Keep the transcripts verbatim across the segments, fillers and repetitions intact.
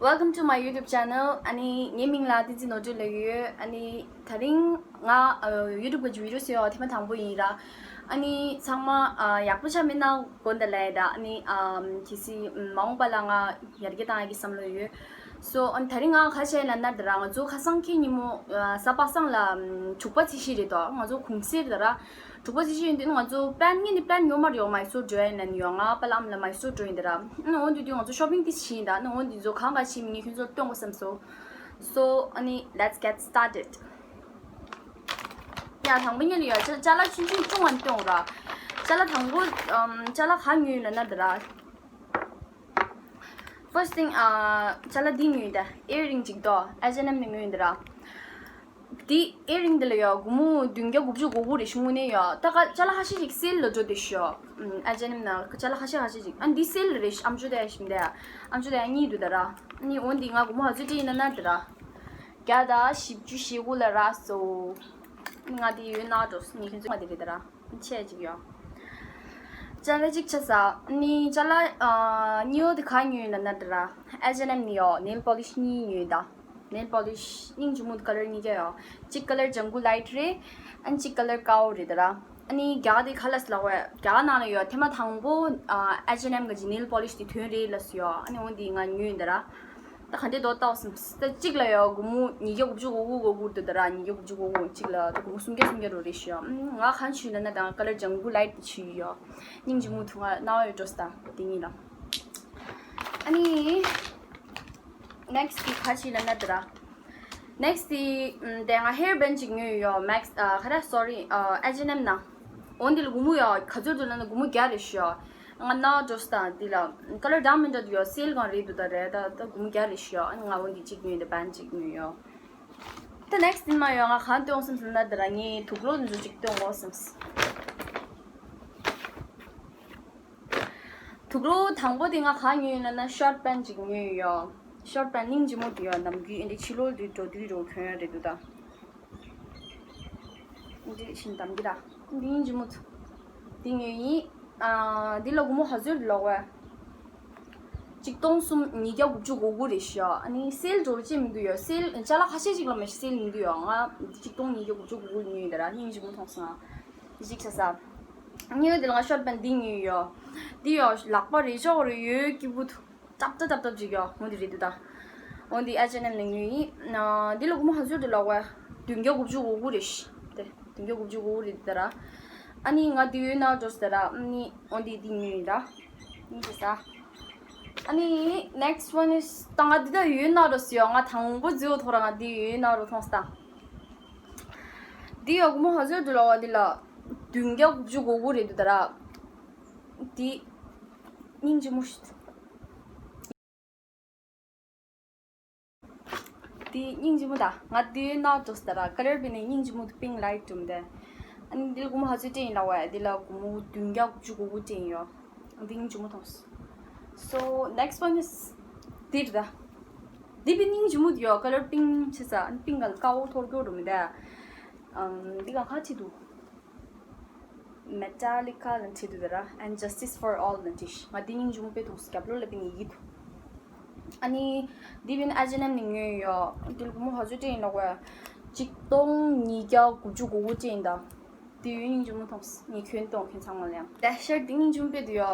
Welcome to my YouTube channel. ཨ་ནི་ངའི་མིང་ལ་བསྟན་འཛིན་ནོར་བུ་ལབ་ཡོད། ཨ་ནི་དེ་རིང་ང་ཨ་YouTube གི་video བཟོ་ཡག་ཐེངས་མ་དང་པོ་ཡིན་ར། ཨ་ནི་ཚང་མ་ཨ་ཡག་པོ་ཆ་མེད་ན་དགོངས་དག་ལབ་ཡ་ད། ཨ་ནི་ཨམ་གལ་སྲིད་མ་འོངས་པ་ལ་ང་ཡར་རྒྱས་བཏང་ཡག་གི་བསམ་བློ་ཡོད། So ཨ་ནི་དེ་རིང་ང་ག་བྱས་ལབ་ན་ད་ར་ང་ཚོ་ཁ་སང་ཁེ་ཉིན་མོ་ཨ་གཟའ་པ་སངས་ལ་ཨམ་དྲུག་པ་ཚེས་བཞི་རེད་དོ། ང་ཚོ་གུང་སེང་རེད་ད་ར། དྲུག་པ་ཚེས་བཞི་ཡིན་དུས་ང་ཚོ་པན་ངེད་ནི་པན་ཉོ་མ་རེད་ཡོ། མའི་སོར་འགྲོ་ཡ་ཡིན་ན་ནི་ཡོ། ང་པ་ལ་ཨམ་ལ་མའི་སོར་འགྲོ་ཡིན་ད་ར། ཨ་ནི་འོན་དུས་དུས་ང་ཚོ་shopping དེ་བྱེད་ཡིན་ད། ཨ་ནི་འོན་དུས་ཚོ་གང་ག་བྱེད་མི་ངས་ཁྱོད་ཚོར་སྟོན་དགོས་བསམ་སོང་། So ཨ་ནི་let's get started. ཡ་དང་པོ་ཉིད་ལ་ཡོ་ཅ་ཅ་ལག་ཆུང་ཆུང་ཅུང་ང་སྟོན་ར། ཅ་ལག་དང་པོ་ཨམ་ཅ་ལག་ག་ཉོས་ཡོད་ལབ་ན་ད་ར། First thing ཨ་ཅ་ལག་འདི་ཉོས་ཡིན་ད། earring གཅིག་དོ། H&M ནས་ཉོས་ཡིན་ད་ར། འདི་earring འདི་ལ་ཡོ་སྒོར་མོ་བདུན་བརྒྱ་དགུ་བཅུ་གོ་དགུ་རེད་ཤག་དངོས་གནས་ཡོ། ད་ག་ཅ་ལག་ཁ་ཤས་ཤིག་སེལ་ལ་འགྲོ་བསྡད་ཤག་ཨམ་H&M ནང་ཅ་ལག་ཁ་ཤས་ཁ་ཤས་ཤིག་ཨ་འདི་སེལ་རེད་ཤག་ཨམ་ཅོག་དེ་ཡ་ཞིམ་དེ། ཨམ་ཅོག་དེ་ཡ་གཉིས་འདུག་ད་ར། ཨ་ནི་འོ་འདི་ང་སྒོར་མོ་ག་ཚོད་སྤྲད་ཡིན་ན་ན་ད་ར། བརྒྱ་དང་བཞི་བཅུ་ཞེ་དགུ་ལ་རག་སོང་། ང་དེ་ཡོད་ན་འགྲོ་ངས་ཁྱོད་ཚོ་ང་དེ་རེད་ད་ར། ཆེ་ཅིག་ཡོ། ཅ་ལག་གཅིག་ཆ་ས། ནི་ཅ་ལག་ཨ་གཉིས་པ་དེ་ག་ཉོས་ཡིན་ན་ན་ད་ར། H&M ནས་ཡོ་nail polish གཉིས་ཉོས་ཡིན་ད། nail polish སྙིང་རྗེ་མོ་colour གཉིས་ཀ་ཡོ། གཅིག་colour ལྗང་གུ་light རེད། ཨ་ནི་གཅིག་colour དཀར་པོ་རེད་ད་ར། ཨ་ནི་རྒྱ་གར་དེ་ག་ལ་སི་ལ་བས་རྒྱ་གར་ནང་ལ་ཡོ་ཐེངས་མ་དང་པོ་ཨ་H&M གི་nail polish དེ་ཐོན་རེད་ལ་སི་ཡོ། ཨ་ནི་འོ་འདི་ང་ཉོས་ཡིན་ད་ར། ད་ག་འདྲས་འདུག་ལྟ་བསམ། ད་གཅིག་ལ་ཡོ་སྒོར་མོ་ཉིས་བརྒྱ་དགུ་བཅུ་གོ་དགུ་གོ་དགུ་འདུག་ད་ར། ཉིས་བརྒྱ་དགུ་བཅུ་གོ་དགུ། གཅིག་ལ་ད་སྒོར་མོ་སུམ་བརྒྱ་སུམ་བརྒྱ་རོ་རེད་ཤག་ཡོ། ང་གང་ཞུས་ན་ན་ད་colour ལྗང་གུ་light དེ་ཞུས་ཡོ། སྙིང་རྗེ་མོ་ཐུག་ང་ན་བ་ཡོད་འགྲོ་ས་ད་དེ་གཉིས་ལ། ཨ་ནི་next དེ་ག་ཞིག་ལབ་ན་ད་ར། next དེ་ཨམ་དེ་ང་hair band ཅིག་ཉོས་ཡོད་ཡོ། Max ཨ་ག་ར་sorry ཨ་H&M ནང་། འོ་འདི་ལ་སྒོར་མོ་ཡོ་ག་ཚོད་འདུག་ལབ་ན་སྒོར་མོ་བརྒྱ་རེད་ཤག་ང་ན་འགྲོ་ས་དང་འདི་ལ་colour འདྲ་མི་འདྲ་འདུག་ཡོ། སེལ་གང་རེད་འདུག་ད་རེད། ད་ད་སྒོར་མོ་བརྒྱ་རེད་ཤག་ཨ་ནི་ང་འོ་འདི་གཅིག་ཉོས་ཡོད། band གཅིག་ཉོས་ཡོད། ད་next དེ་མ་ཡོ་ང་གང་སྟོན་སེམས་སོང་ན་ད་ར་ངས་དུག་ལོག་འདི་ཚོ་གཅིག་སྟོན་དགོས་སེམས། དུག་ལོག་དང་པོ་དེ་ང་གང་ཉོས་ཡོད་ན་ན་short band ཅིག་ཉོས་ཡོད། short band སྙིང་རྗེ་མོ་དེ་ཡོ། ནམ་རྒྱུན་ཨེ་འདྲའི་ཕྱི་ལོགས་དུ་འགྲོ་དུས་རོ་གྱོན་ཡ་རེད་འདུག་ད། འདི་བཞིན་དམ་གྱི་ར། འདི་སྙིང་རྗེ་མོ་འདུག་འདི་ཉོས་ཡིན། ཨ་འདི་ལ་སྒོར་མོ་ག་ཚོད་ལོག་བས། གཅིག་སྟོང་གསུམ་ཉིས་བརྒྱ་དགུ་བཅུ་གོ་དགུ་རེད་ཤག་ཨ་ནི་སེལ་འགྲོ་ཅི་མི་འདུག་ཡོ། སེལ་ཅ་ལག་ཁ་ཤས་ཅིག་ལ་མ་གཞི་སེལ་མི་འདུག་ཡོ། ང་འདི་གཅིག་སྟོང་ཉིས་བརྒྱ་དགུ་བཅུ་གོ་དགུ་ཉོས་ཡོད་ད་ར། སྙིང་རྗེ་མོ་མཐོང་སོང་ང་། གཅིག་ཆ་ས། ཉོས་དེ་ལ་ང་short band འདི་ཉོས་ཡོ། འདི་ཡོ་ལག་པ་རེ་ཅོག་རེ་ཡོད་སྐྱིད་པོ་འདུག་ཏབ་ཏབ་ཏབ་ཏབ་ཅིག་ཡོ། འོ་འདི་རེད་འདུག་ད། འོ་འདི་H&M ནས་ཉོས་ཡིན། ཨ་འདི་ལ་སྒོར་མོ་ག་ཚོད་འདུག་ལབ་བས། བདུན་བརྒྱ་དགུ་བཅུ་གོ་དགུ་རེད་ཤག་དེ་བདུན་བརྒྱ་དགུ་བཅུ་གོ་དགུ་རེད་འདུག་ད་ར། ཨ་ནི་ང་འདི་ཡོད་ན་འགྲོ་ས་ད་ར། ཨ་ནི་འོ་འདི་འདི་ཉོས་ཡིན་ད། ཨ་ནི་next one is ད་ང་འདི་ད་ཡོད་ན་རོ་སི་ཡོ། ང་དང་པོ་འཛིའོ་ཐོག་ར་ང་འདི་ཡོད་ན་རོ་མཐོང་སྟངས། འདི་ཡོ་སྒོར་མོ་ག་ཚོད་འདུག་ལབ་བ། འདི་ལ་བདུན་བརྒྱ་དགུ་བཅུ་གོ་དགུ་རེད་འདུག་ད་ར། འདི་སྙིང་རྗེ་མོ་ཞིག་འདི་སྙིང་རྗེ་མོ་ད། ང་འདི་ཡོད་ན་འགྲོ་ས་ད་ར། colour དཔེ་ནས་སྙིང་རྗེ་མོ་འདུག pink light འདུག་འདི། ཨ་ནི་འདི་ལ་སྒོར་མོ་ག་ཚོད་སྤྲད་ཡིན་ལབ་བས། འདི་ལ་སྒོར་མོ་བདུན་བརྒྱ་དགུ་བཅུ་གོ་དགུ་སྤྲད་ཡིན་ཡོ། འདི་སྙིང་རྗེ་མོ་མཐོང་སོང་། So next one is འདི་རེད་ད། འདི་དཔེ་སྙིང་རྗེ་མོ་འདུག་ཡོ། colour pink ཆེ་ས། pink ག་ལ་དཀར་པོ་ཐོར་གྱོ་འགྲོ་མི་འདི། ཨམ་འདི་ག་ག་ཅི་འདུག Metallica ལ་བྲིས་འདུག་ད་ར། And justice for all ལ་བྲིས། ང་འདི་སྙིང་རྗེ་མོ་དཔེ་མཐོང་སོང་། རྒྱབ་ལོགས་ལ་དཔེ་ནས་ཡིག་འདུག་ཨ་ནི་འདི་དཔེ་ནས་H&M ནས་ཉོས་ཡོ། འདི་ལ་སྒོར་མོ་ག་ཚོད་སྤྲད་ཡིན་ལབ་བས། གཅིག་སྟོང་ཉིས་བརྒྱ་དགུ་བཅུ་གོ་དགུ་སྤྲད་ཡིན་ད། འདི་ཡོད་སྙིང་རྗེ་མོ་མཐོང་སོང་། ངས་གྱོན་སྟོན་ཁྱེད་ཚང་མ་ལ་ཡང་། ད་shirt འདི་སྙིང་རྗེ་མོ་དཔེ་འདུག་ཡོ།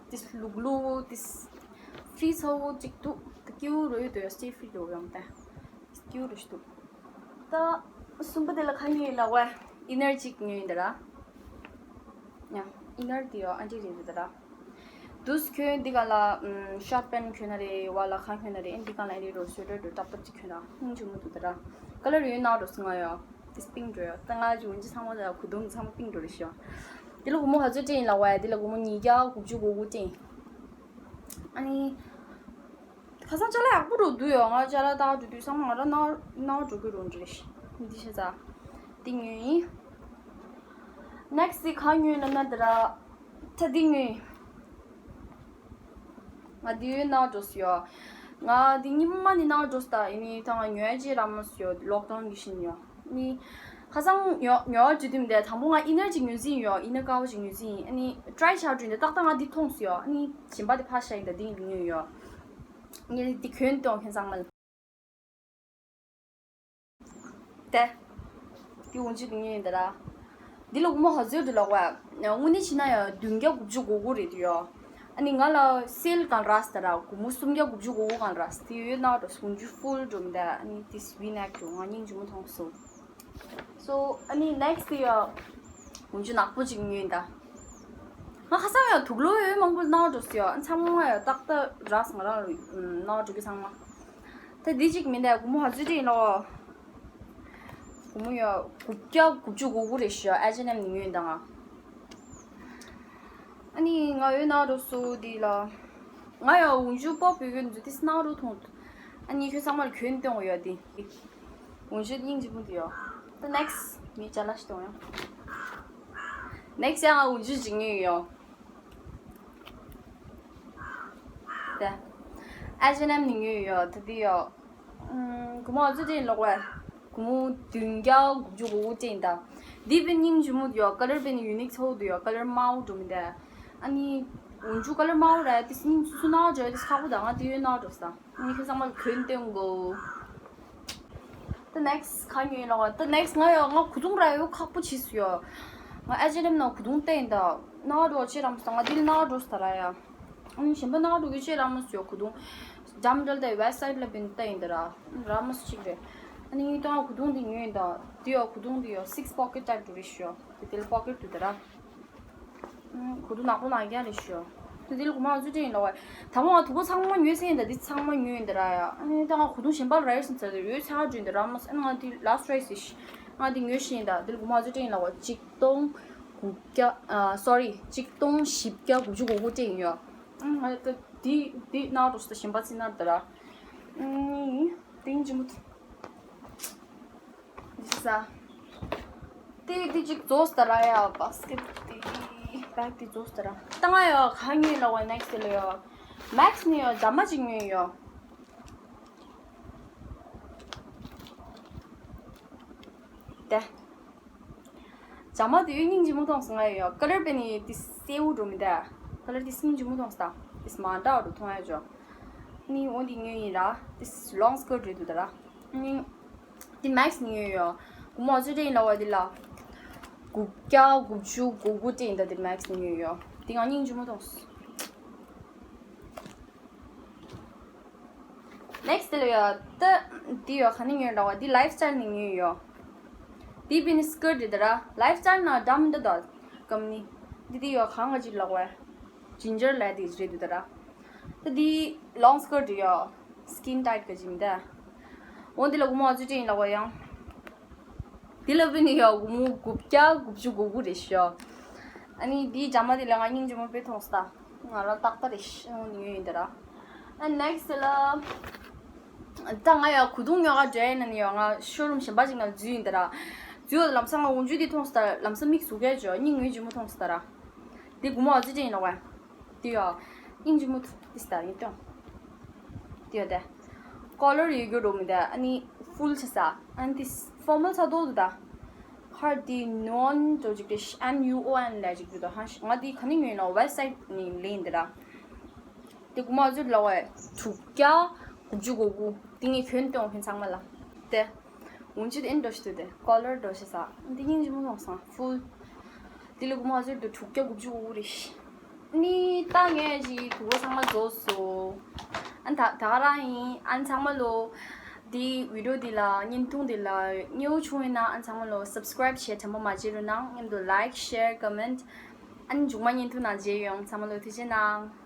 འདི་ལུག་ལུག་འདི་free ཚ་བོ་གཅིག་འདུག་ད་cute རོ་ཡོད་དོ་ཡོ། stay free རོ་ཡོང་ད། cute རོ་ཞིག་འདུག་ད་གསུམ་པ་དེ་ལ་ག་ཉོས་ཡིན་ལབ་བས། inner གཅིག་ཉོས་ཡིན་ད་ར། ཡ། inner དེ་ཡོ་ཨ་འདྲ་རེད་འདུག་ད་ར། འདུག་སེ་གྱོན་འདི་ག་ལ་ཨམ་short pant གྱོན་ན་རེད། བ་ལ་གང་གྱོན་ན་རེད། འདི་ག་ལ་ཨ་འདྲ་རོ་sweater འདྲ་ཏབ་ཏབ་ཅིག་གྱོན་ན་སྙིང་རྗེ་མོ་འདུག་ད་ར། colour ཡོད་ན་རོ་སི་ང་ཡོ། འདི་pink འགྲོ་ཡོ། ད་ང་ཅི་འོན་ཅི་ཚང་མ་ད་གུ་དུང་ཚང་མ་pink འགྲོ་རེད་ཤག་འདི་ལ་སྒོར་མོ་ག་ཚོད་སྤྲད་ཡིན་ལབ་བས། འདི་ལ་སྒོར་མོ་ཉིས་བརྒྱ་དགུ་བཅུ་གོ་དགུ་སྤྲད་ཡིན། ཨ་ནི། ཁ་སང་ཅ་ལག་ཡག་པོ་འགྲོ་འདུག་ཡོ། ང་ཅ་ལག་ལྟ་འགྲོ་དུས་ཚང་མ་ང་རང་ནང་ནང་འགྲོ་གི་རུང་འདྲ་རེད། འདི་ཤ་ཚ། འདི་ཉོས་ཡིན། next དེ་ག་ཉོས་ན་ན་ད་ར། ད་འདི་ཉོས་ཡིན། ང་འདི་ཡོད་ནང་འགྲོ་སི་ཡོ། ང་འདི་ཉི་མ་ནི་ནང་འགྲོ་སི་ད་ཡིན་ནི་ད་ང་ཉོ་ཡ་ཅི་ར་མ་སི་ཡོ། lockdown གི་ཤིན་ཡོ། ནི། ཁ་སང་ཉོ་ཉོ་བ་བརྒྱུད་དུས་འདི་དང་པོ་ང་inner གཅིག་ཉོས་ཟིན་ཡོད། inner དཀར་པོ་ཞིག་ཉོས་ཟིན་ཡིན། ཨ་ནི་try བྱ་བརྒྱུད་འདི་ཏག་ཏག་ང་འདི་མཐོང་སོང་ཡོད། ཨ་ནི་གཞན་པ་དེ་ཕར་བཞག་ཡིན་ད་འདི་ཉོས་ཡོད། ངས་འདི་གྱོན་སྟོན་མཁན་ཚང་མ་ལ། དེ། འདི་འོན་ཅི་འདི་ངའི་ཡིན་ད་ར། འདི་ལ་སྒོར་མོ་ག་ཚོད་འགྲོ་ལབ་པ། དངོས་གནས་བྱས་ན་ཡང་བདུན་བརྒྱ་དགུ་བཅུ་གོ་དགུ་རེད་འདུག་ཡ། ཨ་ནི་ང་ལ་སེལ་གང་རག་ཟེར་ད་ར། སྒོར་མོ་སུམ་བརྒྱ་དགུ་བཅུ་གོ་དགུ་གང་རག་ཟེར། དེ་ཡོད་ན་འགྲོ་སོང་། འཇུ་ཧྥུལ་འགྲོ་མི་འདུག་ཨ་ནི་དེ་སི་ཝི་ནེག་འགྲོ། ང་སྙིང་རྗེ་མོ་མཐོང་སོང་། སོ་ཨ་ནི་ནེག་སི་དེ་ཡ། འོན་ཅི་ནག་པོ་ཅིག་ཉོས་ཡིན་ད། ང་ཁ་སང་ཡང་དུག་ལོག་ཡོད་མང་པོ་ནང་འགྲོ་སོང་ཡ། ཨ་ཚང་མ་ཡ་ཏག་ཏག་རག་སོང་། ང་རང་ལ་ནང་འགྲོ་གི་ཚང་མ། ད་འདི་གཅིག་མིན་ད། སྒོར་མོ་ག་ཚོད་སྤྲད་ཡིན་ལོ། སྒོར་མོ་ཡ་དགུ་བརྒྱ་དགུ་བཅུ་གོ་དགུ་རེད་ཤག་ཨེ་ཆ་ཨེན་ཨེམ་ནས་ཉོས་ཡིན་ད་ང་། ཨ་ནི་ང་ཡོད་ནང་འགྲོ་སོང་འདི་ལ། ང་ཡ་འོན་ཅི་པོབ་ཡོད་གི་འདུག་དེ་ནང་འགྲོ་མཐོང་། ཨ་ནི་ཁྱོད་ཚང་མ་ལ་གྱོན་སྟོན་ཡོད་འདི། འོན་ཅི་སྙིང་རྗེ་མོ་འདི་ཡོད། ད་ནེག་སི་མི་ཅ་ལག་ཞིག་གཏོང་ཡོང་། ནེག་སི་ཡང་ང་འོན་ཅི་ཅིག་ཉོས་ཡོད། དེ། ཨེ་ཆ་ཨེན་ཨེམ་ནས་ཉོས་ཡོད་ད་འདི་ཡོད། ཨུམ། སྒོར་མོ་ག་ཚོད་སྤྲད་ཡིན་ལབ་པ། སྒོར་མོ་བདུན་བརྒྱ་དགུ་བཅུ་གོ་དགུ་སྤྲད་ཡིན་ད། འདི་དཔེ་སྙིང་རྗེ་མོ་འདི་ཡོད། ཀ་ལར་དཔེ་ནི་ཡུ་ནིག་ཚ་པོ་འདི་ཡོད། ཀ་ལར་དམར་པོ་འགྲོ་མི་འདུག་ཨ་ནི་འོན་ཅི་ཀ་ལར་དམར་པོ་རེད། དེ་སྙིང་སུ་སུ་ནང་འགྲོ་དེ་ཁག་པོ་ད། ང་དེ་ཡོད་ནང་འགྲོ་ས། ངས་ཁྱོད་ཚང་མ་ལ་གྱོན་སྟོན་གོ། ད་ནེག་སི་ག་ཉོས་ལབ་པ། ད་ནེག་སི་ང་ཡ་ང་གོས་ཐུང་རག་ཡོད་ཁག་པོ་བྱས་སོང་ཡ། ང་ཨེ་ཆ་ཨེན་ཨེམ་ནང་གོས་ཐུང་བལྟས་ཡིན་ད། ནང་འགྲོ་ཆེ་རམ་སོང་། ང་འདི་ལ་ནང་འགྲོ་ས་ར་ཡ། ཨ་ནི་གཞན་པ་ནང་འགྲོ་གི་ཆེ་རམ་སོང་ཡ། གོས་ཐུང་འཇམ་འདྲ་ལ་ད་ཝེ་སི་ཊི་སའིཌ་ལ་བེན་བལྟས་ཡིན་ད་ར། རག་མ་སོང་ཅིག་རེད། ཨ་ནི་ངས་ད་ང་གོས་ཐུང་འདི་ཉོས་ཡིན་ད། འདི་ཡ་གོས་ཐུང་འདི་ཡ་སིགས་པོ་ཀེཊ་ཊའིབ་འདྲ་རེད་ཤག་དེ་དེ་ལ་པོ་ཀེཊ་འདུག་ད་ར། ཨུམ། གོས་ཐུང་ནག་པོ་ནག་རྐྱང་རེད་ཤག་དེ་དེ་ལ་སྒོར་མོ་ག་ཚོད་སྤྲད་ཡིན་ལབ་པ། དང་པོ་ང་དུ་པོ་ཚང་མ་ཉོས་ཟིན་ཡིན་ད། འདི་ཚང་མ་ཉོས་ཡིན་ད་ར་ཡ། ཨ་ནི་ད་ང་གོས་ཐུང་གཞན་པ་ལ་རག་ཡོད་སོང་ཙང་ཡོད་ཚད་ཧ་འགྲོ་ཡིན་ད་ར་མ་སོང་། ཨ་ནི་ང་འདི་ལཱ་སི་ཊི་ཆོའི་སི་ཡིན། ང་འདི་ཉོས་ཤིག་ཡིན་ད། འདི་ལ་སྒོར་མོ་ག་ཚོད་སྤྲད་ཡིན་ལབ་པ། ཆིག་སྟོང་དགུ་བརྒྱ། ཨ། སོ་རི། ཆིག་སྟོང་བཞི་བརྒྱ་དགུ་བཅུ་གོ་དགུ་སྤྲད་ཡིན་ཡ། ཨུམ། ང་ད་འདི་འདི་ནང་འགྲོ་སོང་ད། གཞན་པ་ཚིག་ན་ད་ར། ཨུམ། ཏིང་ཅི་མོ། འདི་ཟ། དེ་དེ་གཅིག་རྫོགས་ད་ར་ཡ། བཱ་སི་ཀེཊ་དེ། བེག་དེ་རྫོགས་ད་ར། ད་ང་ཡ་ག་ཉོས་ལབ་པ། ནེག་སི་དེ་ལ་ཡ། མེག་སི་ནས་ཡ་ཇ་མ་གཅིག་ཉོས་ཡ། དེ། ཇ་མ་དེ་ཡ་སྙིང་རྗེ་མོ་མཐོང་སོང་། ང་ཡ་ཡ་ཀ་ལར་དཔེ་ནི་དེ་སེར་པོ་འགྲོ་མི་འདུག་ཀ་ལར་དེ་སྙིང་རྗེ་མོ་མཐོང་སོང་ད། དེ་མ་འདྲ་བ་འདྲ་མཐོང་ཡ་ཅོ། ནི་འོ་འདི་ཉོས་ཡིན་ར། དེ་ལོང་སི་ཀར་ཊི་རེད་འདུག་ད་ར། ནི། འདི་མེག་སི་ནས་ཉོས་ཡོད། སྒོར་མོ་ག་ཚོད་སྤྲད་ཡིན་ལབ་པ། འདི་ལ་དགུ་བརྒྱ་དགུ་བཅུ་གོ་དགུ་སྤྲད་ཡིན་ད། འདི་མེག་སི་ནས་ཉོས་ཡོད། འདི་ང་སྙིང་རྗེ་མོ་མཐོང་སོང་། ནེག་སི་དེ་ལ་ཡ། ད་འདི་ཡ་ག་ནས་ཉོས་ལབ་པ། འདི་ལའིཕ་སི་ཊའིལ་ནས་ཉོས་ཡོད། འདི་དཔེ་ནི་སི་ཀར་ཊི་རེད་ད་ར། ལའིཕ་སི་ཊའིལ་ནང་འདྲ་མི་འདུག་ད་སྒམ་ནི། འདི་འདི་ཡ་གང་ག་ཅིག་ལབ་པ། ཇིན་ཇར་ལབ་དེ་རེད་འདུག་ད་ར། ད་འདི་ལོང་སི་ཀར་ཊི་རེད་ཡ། སི་ཀིན་ཊའིཊ་ག་ཅིག་མི་འདུག་འོ་འདི་ལ་སྒོར་མོ་ག་ཚོད་སྤྲད་ཡིན་ལབ་པ་ཡང་། འདི་ལ་དཔེ་ནི་ཡ་སྒོར་མོ་དགུ་བརྒྱ་དགུ་བཅུ་གོ་དགུ་རེད་ཤག་ཨ་ནི་འདིའི་ཇ་མ་འདི་ལ་ང་སྙིང་རྗེ་མོ་དཔེ་མཐོང་སོང་ད། ང་རང་ཏག་ཏག་རེད་ཤག་འོ་འདི་ཉོས་ཡིན་ད་ར། ཨ་ནེག་སི་དེ་ལ། ད་ང་ཡ་གོས་ཐུང་ཉོ་ག་འགྲོ་ཡིན་ན་ནི་ཡ་ང་ཤོ་རུམ་གཞན་པ་ཅིག་ནང་འཛུལ་ཡིན་ད་ར། འཛུལ་བ་ལམ་སང་ང་འོན་ཅི་འདི་མཐོང་སོང་ད། ལམ་སང་མིག་ཟུག་ག་ཅོ། སྙིང་ངོ་རྗེ་མོ་མཐོང་སོང་ད་ར། འདི་སྒོར་མོ་ག་ཚོད་སྤྲད་ཡིན་ལབ་པ། འདི་ཡ། སྙིང་རྗེ་མོ་འདི་ལྟ་ཡིན་སྟོན། འདི་ཡ་དེ། ཀོ་ལར་ཡོད་རྒྱུ་འགྲོ་མི་འདུག་ཨ་ནི་ཧྥུལ་ཆ་ས། ཨ་ནི་འདི་ཕོར་མལ་ཆ་ཏོག་ཏོ་ད། ཁར་འདི་ནོན་འགྲོ་ཅིག་རེད། ཨེན་ཡུ་ཨོ་ཨེན་ལབ་ཅིག་འདུག་ད། ཧ་ཤ། ང་འདི་ག་ནས་ཉོས་ཡིན་ལབ་པ། ཝེ་སི་ཊའིལ་ནས་ལེན་འདི་ར། འདི་སྒོར་མོ་ག་ཚོད་ལབ་པ། དྲུག་བརྒྱ་དགུ་བཅུ་གོ་དགུ། འདི་ངས་གྱོན་སྟོན་མཁན་ཚང་མ་ལ། དེ། འོན་ཅི་དེ་ཨེ་འགྲོ་ཤི་དུ་དེ། ཀོ་ལར་འགྲོ་ཤི་ས། འདི་སྙིང་རྗེ་མོ་མཐོང་སོང་། ཧྥུལ། འདི་ལ་སྒོར་མོ་ག་ཚོད་འདུག་དྲུག་བརྒྱ་དགུ་བཅུ་གོ་དགུ་རེད། ནི་ད་ངས་ཅིག་དུ་བ་ཚང་མ་རྫོགས་སོང་། ཨ་ད་ད་ག་རང་ཡིན། ཨ་ཚང་མ་ལོ། འདི་བི་ཌི་ཡོ་འདི་ལ་བརྙན་ཐུང་འདི་ལ་མཉེས་པོ་བྱུང་ཡོད་ན་ཨ་ཚང་མ་ལོ་སབ་སི་ཀ་རའིབ་བྱས་དྲན་པ་མ་བརྗེད་རོགས་གནང་། མཉམ་དུ་ལའིཀ་ཤེར་ཀོ་མེན་ཊི། ཨ་ནི་མཇུག་མ་བརྙན་ཐུང་ནང་མཇལ་ཡོང་། ཚང་མ་ལོ་ཐུགས་རྗེ་གནང་།